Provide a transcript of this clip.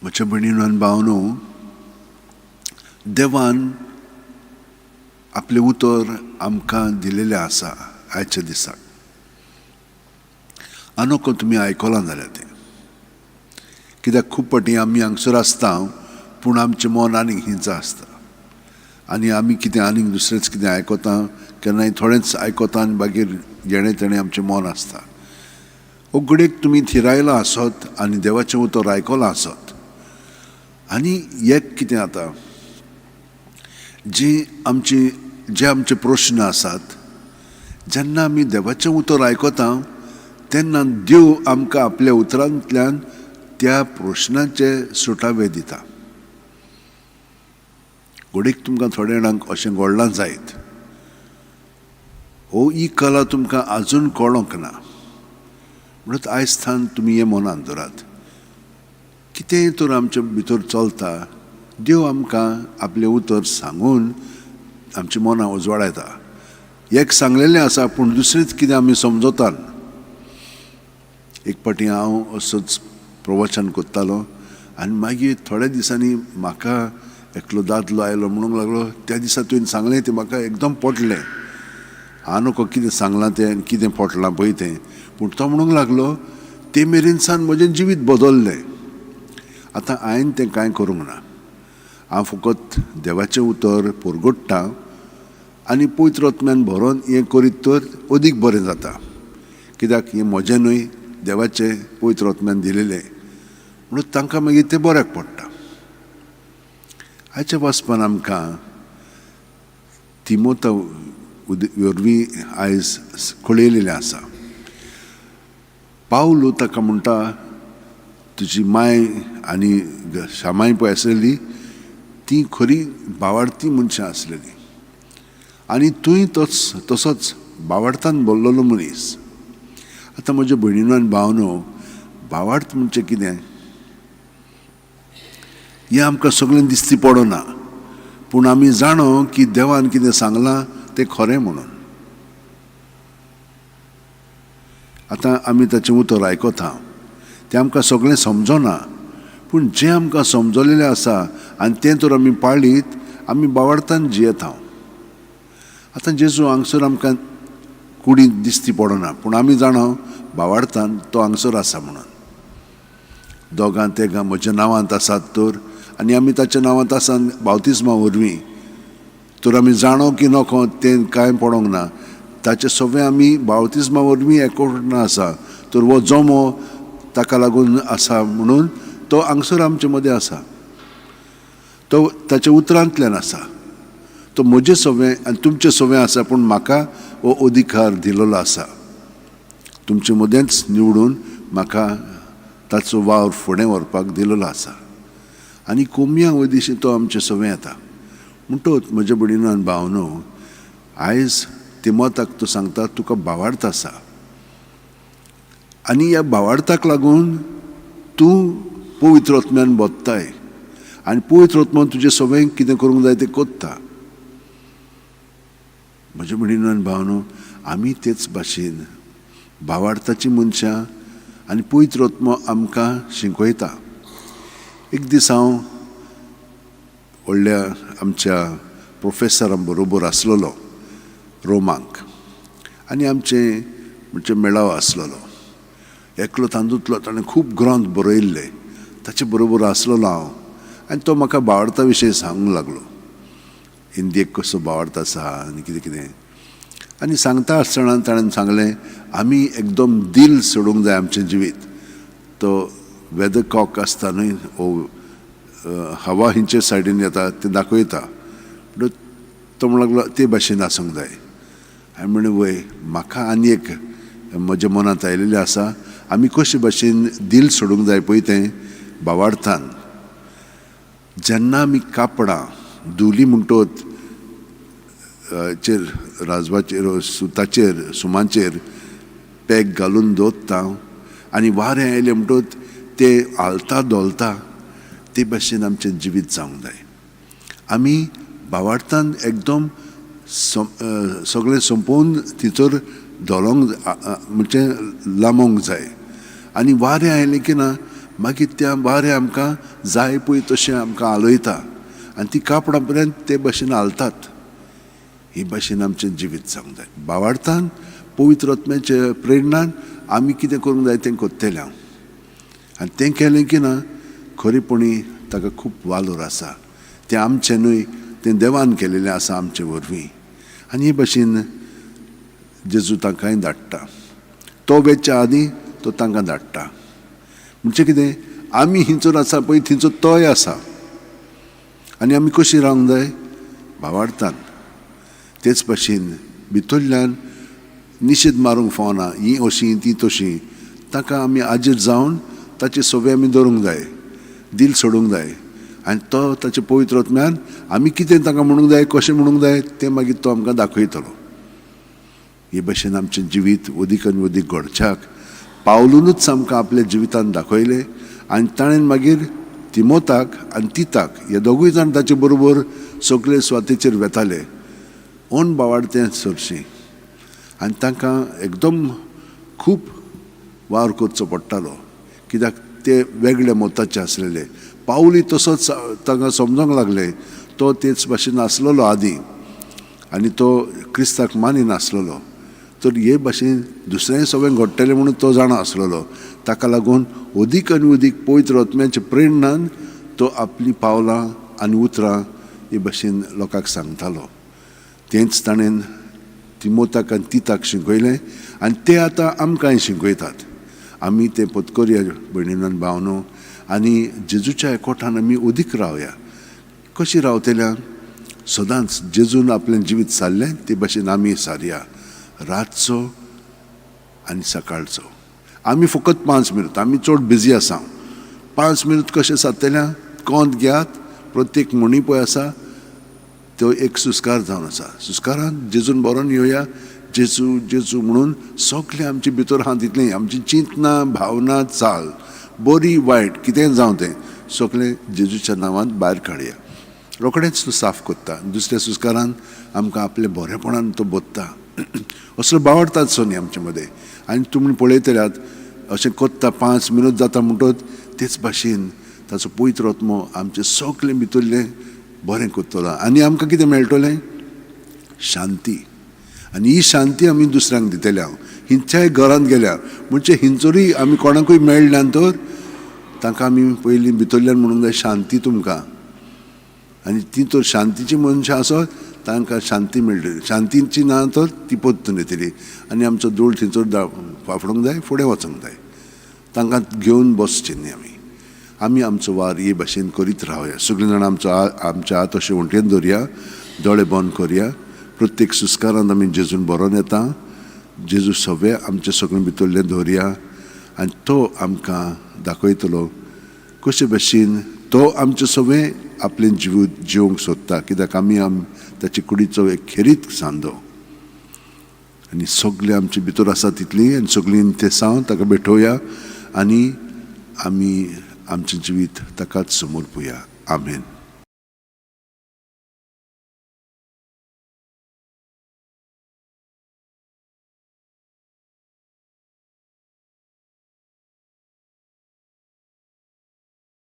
म्हज्या भयणीनो आनी भावांनो, देवान आपलें उतर आमकां दिलेलें आसा आयच्या दिसाक. आनोको तुमी आयकलां जाल्यार तें, कित्याक खूब फावटी आमी हांगसर आसता पूण आमचें मन आनीक हिंचा आसता आनी आमी कितें आनीक दुसरेंच कितें आयकता, केन्नाय थोडेंच आयकता आनी मागीर जेणें तेणें आमचें मन आसता. उगडेक तुमी थिरायलां आसत आनी देवाचें उतर आयकलां आसत आनी एक कितें जाता, जी आमची जे आमचे प्रश्न आसात, जेन्ना आमी देवाचें उतर आयकता तेन्ना देव आमकां आपल्या उतरांतल्यान त्या प्रश्नाचे सुटावे दिता. घडयेक तुमकां थोड्या जाणांक अशें घडलां जायत, हो ही कला तुमकां आजून कळोंक ना म्हणून आयज स्थान तुमी हें मनांत धरात. कितेंय तर आमचे भितर चलता, देव आमकां आपलें उतर सांगून आमची मनां उजवाडायता. एक सांगलेलें आसा पूण दुसरेंच कितें आमी समजतात. एक फावटी हांव असोच प्रवचन करतालो आनी मागीर थोड्या दिसांनी म्हाका एकलो दादलो आयलो, म्हणूंक लागलो त्या दिसा तुवें सांगलें तें म्हाका एकदम पटलें. हांव नको कितें सांगलां तें आनी कितें पटलां पळय तें, पूण तो म्हणूंक लागलो ते मेरेनसान म्हजें जिवीत बदल्लें. आतां हांवें तें कांय करूंक ना, हांव फकत देवाचें उतर परगट्टां आनी पवित्र आत्म्यान भरोन हें करीत तर अदीक बरें जाता, कित्याक हें म्हजें न्हय, देवाचें पवित्र आत्म्यान दिलेलें म्हणून तांकां मागीर तें बऱ्याक पडटा. आयच्या वाचपान आमकां तिमोता वरवीं आयज कळयलेलें आसा. पावलू ताका म्हणटा, तुजी माय आनी शामाय पळय आसलेली ती खरी बावाडती मनशां आसलेली आनी तूंय तसोच बावाडतान बोल्लोलो मनीस. आतां म्हज्या भयणीनो आनी भावनो, बावार्थ म्हणजे कितें हें आमकां सगळें दिसती पडना, पूण आमी जाणो की देवान कितें सांगलां तें खरें म्हणून. आतां आमी ताचें उतर आयकता, तें आमकां सगळें समजना, पूण जें आमकां समजलेलें आसा आनी तें तर आमी पाळीत आमी बावार्थान जियेता. आतां जेजू हांगसर आमकां कुडींत दिसती पडना, पूण आमी जाणा बावार्थान तो हांगसर आसा म्हणून. दोगां तेगां म्हज्या नांवांत आसात तर आनी आमी ताच्या नांवांत आसा बावतिस्मा वरवीं तर आमी जाणो की नको तें कांय पडोंक ना, ताचे सगळें आमी बावतिस्मा वरवीं एकवटना आसा तर हो जमो ताका लागून आसा म्हणून तो हांगसर आमचे मदें आसा, तो ताच्या उतरांतल्यान आसा, तो म्हजें सगळें आनी तुमचें सगळें आसा, पूण म्हाका हो अधिकार दिलेलो आसा तुमचे मदेंच निवडून म्हाका ताचो वावर फुडें व्हरपाक दिलेलो आसा आनी कोमया वयदिशी तो आमचे सगळें येता. म्हणटोच म्हज्या भयणीनो आनी भावनो, आयज तिमोताक तो सांगता तुका भावार्थ आसा आनी ह्या भावार्थाक लागून तूं पवित्र आत्म्यान बदताय आनी पवित्र आत्मा तुजें सगळें कितें करूंक जाय तें कोत्ता. म्हज्या भयणीनो आनी भावनो, आमी तेच भाशेन भावार्थाची मनशां आनी पवित्र आत्मो आमकां शिकयता. एक दीस हांव व्हडल्या आमच्या प्रोफेसरा बरोबर आसलेलो रोमाक आनी आमचें म्हणजे मेळावो आसलेलो. एकलो तातूंतलो ताणें खूब ग्रंथ बरयल्ले, ताचे बरोबर आसलेलो हांव आनी तो म्हाका भावार्था विशयी सांगूंक लागलो, इंडियेक कसो भावार्थ आसा आनी कितें कितें. आनी सांगता आसतना ताणें सांगलें आमी एकदम दिल सोडूंक जाय आमचें जिवीत. तो वेदरकॉक आसता न्हय, हो हवा हिंचे सायडीन येता तें दाखयता, म्हणटच तो म्हणूंक लागलो ते भाशेन आसूंक जाय. हांवें म्हणलें वय, म्हाका आनी एक म्हज्या मनांत आयिल्लें आसा, आमी कशे भाशेन दिल सोडूंक जाय पळय तें भावार्थान. जेन्ना आमी कापडां धुली म्हणटोच चेर राजवाचेर सुताचेर सुमाचेर पॅक घालून दवरता आनी वारें आयलें म्हणटोच ते हालता धोलता, ते भाशेन आमचें जिवीत जावंक जाय. आमी भावार्थान एकदम सगळें सोंपोवन थंयसर धोलोंक म्हणजे लांबोंक जाय आनी वारें आयलें की ना मागीर त्या वारें आमकां जाय पळय तशें आमकां हालयता आनी ती कापडां पर्यंत ते भाशेन हालतात. ही भाशेन आमचें जिवीत जावंक जाय. भावार्थान पवित्र आत्म्याच्या प्रेरणान आमी कितें करूंक जाय तें करतलें हांव आनी तें केलें की ना खरेपणी ताका खूब वालोर आसा. तें आमचें न्हय, तें देवान केलेलें आसा आमचे वरवीं. आनी हे भाशेन जेजू तांकांय धाडटा. तो वेच्या आदीं तो तांकां धाडटा. म्हणजे कितें, आमी हिंचोर आसा पळय थिंचो तोय आसा. आनी आमी कशी रावंक जाय? भावार्थान. तेच भाशेन भितरल्यान निशेद मारूंक फावना, हीं अशीं तीं तशीं. ताका आमी आजीर जावन ताचे सवे आमी दवरूंक जाय, दिल सोडूंक जाय. आनी तो ताचे पवित्र आत्म्यान आमी कितें तांकां म्हणूंक जाय, कशें म्हणूंक जाय तें मागीर तो आमकां दाखयतलो. हे भाशेन आमचें जिवीत अदीक आनी अदीक घडच्याक पावलूनच आमकां आपल्या जिवितान दाखयलें. आनी ताणें मागीर तिमोताक आनी तिताक हे दोगूय जाण ताचे बरोबर सगळे सुवातेचेर वेताले ओन बावाडते सरशीं. आनी तांकां एकदम खूब वावर करचो पडटालो कित्याक ते वेगळे मताचे आसलेले. पावली तसोच तांकां समजोंक लागलें, तो तेच भाशेन आसलेलो आदीं आनी तो क्रिस्ताक मानी नासलेलो. तर हे भाशेन दुसरेंय सगळें घडटलें म्हणून तो जाणा आसलेलो. ताका लागून अदीक आनी अदीक पवित्र आत्म्याच्या प्रेरणान तो आपलीं पावलां आनी उतरां हे भाशेन लोकांक सांगतालो. तेंच ताणें तिमोताक आनी तिताक शिकयलें आनी ते आतां आमकांय शिकयतात. आमी तें पत्करया भयणीन भावनो आनी जेजूच्या एकवटान आमी अदीक रावया. कशी रावतल्या? सदांच जेजून आपलें जिवीत सारलें ते भाशेन आमी सारया, रातचो आनी सकाळचो. आमी फकत 5 मिनट, आमी चड बिजी आसा. 5 मिनट कशें सारतल्या? कोंत घेयात, प्रत्येक म्हणी पळय आसा तो एक सुस्कार जावन आसा. सुस्कारान जेजून बरोवन येवया, जेजू जेजू म्हणून सगळें आमचे भितर आहा तितलें आमची चिंतना भावना चाल बरी वायट कितेंय जावं तें सगळें जेजूच्या नांवान भायर काडया. रोखडेंच तो साफ करता. दुसऱ्या सुस्कारान आमकां आपल्या बरेपणान तो बोत्ता. असलो बावडटात न्ही आमचे मदें. आनी तुमी पळयतल्यात अशें करता 5 मिनट जाता म्हणटच तेच भाशेन ताचो पवित्र आत्मो आमचें सगळें भितरलें बरें करतलो आनी आमकां कितें मेळटलें? शांती. आनी ही शांती आमी दुसऱ्यांक दितले. हांव हिंच्याय घरांत गेल्या म्हणजे हिंचोरूय आमी कोणाकूय मेळ्ळ्यान तर तांकां आमी पयलीं भितरल्यान म्हणूंक जाय शांती तुमकां. आनी ती तर शांतीची मनशां आसत तांकां शांती मेळटली, शांतीची ना तर ती परतून येतली. आनी आमचो धूळ थंयसर फाफडूंक जाय, फुडें वचूंक जाय, तांकां घेवन बसचें न्ही. आमी आमी आमचो वार हे भाशेन करीत रावया. सगळीं जाणां आमचो आमच्या हात अशें वण्टेन दवरया, दोळे बंद करया. प्रत्येक सुस्कारान आमी जेजून बरोवन येता. जेजू सगळें आमचें सगळें भितरलें दवरया आनी तो आमकां दाखयतलो कशे भाशेन तो आमचें सगळें आपलें जीव जिवंक सोदता. कित्याक आमी ताचे कुडीचो एक खेरीत सांदो आनी सगळें आमचे भितर आसा तितलीं आनी सगळीं तें सावन ताका भेटोवया आनी आमी आमचें जिवीत ताकाच समर्पुया. आमेन.